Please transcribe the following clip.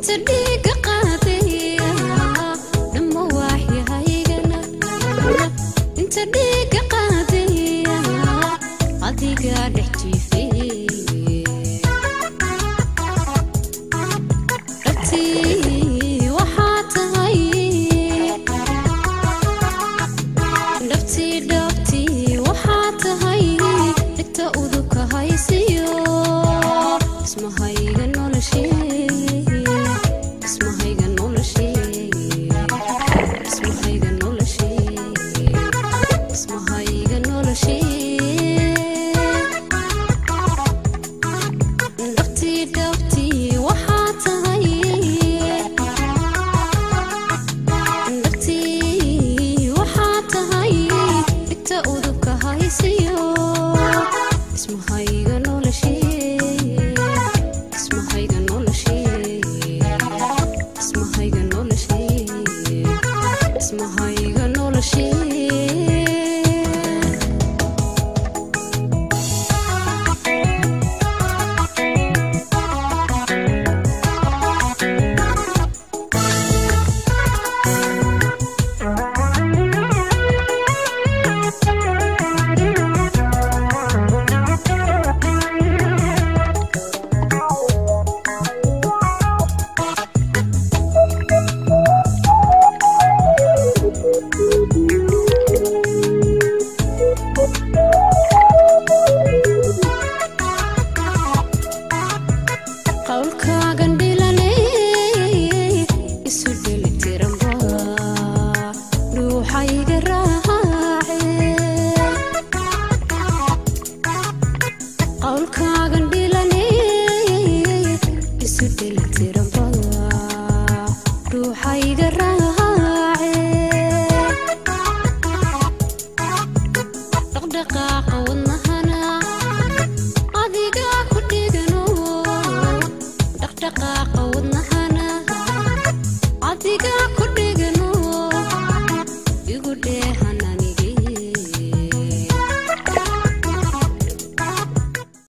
Inta dhiiga qaadaya dhamma waaxyahaygana, inta dhiiga qaadaya adiga dhex jiifay. Dhabtii waxaa tahay, dhabtii dhabtii waxaa tahay dhigta udubka haysiyo ismahayga noloshee, ismahayga noloshee, ismahayga noloshee, ismahayga noloshee. Dhabtii dhabtii waxaa tahay, dhabtii waxaa tahay dhigta udubka haysiyo ismahayga noloshee, ismahayga noloshee, ismahayga noloshee, ismahayga noloshee. Qowlkaagan dhilane isu dhelitiranba dhuuxayga raace. Qowlkaagan dhilane isu dhelitiranba dhuuxayga raace.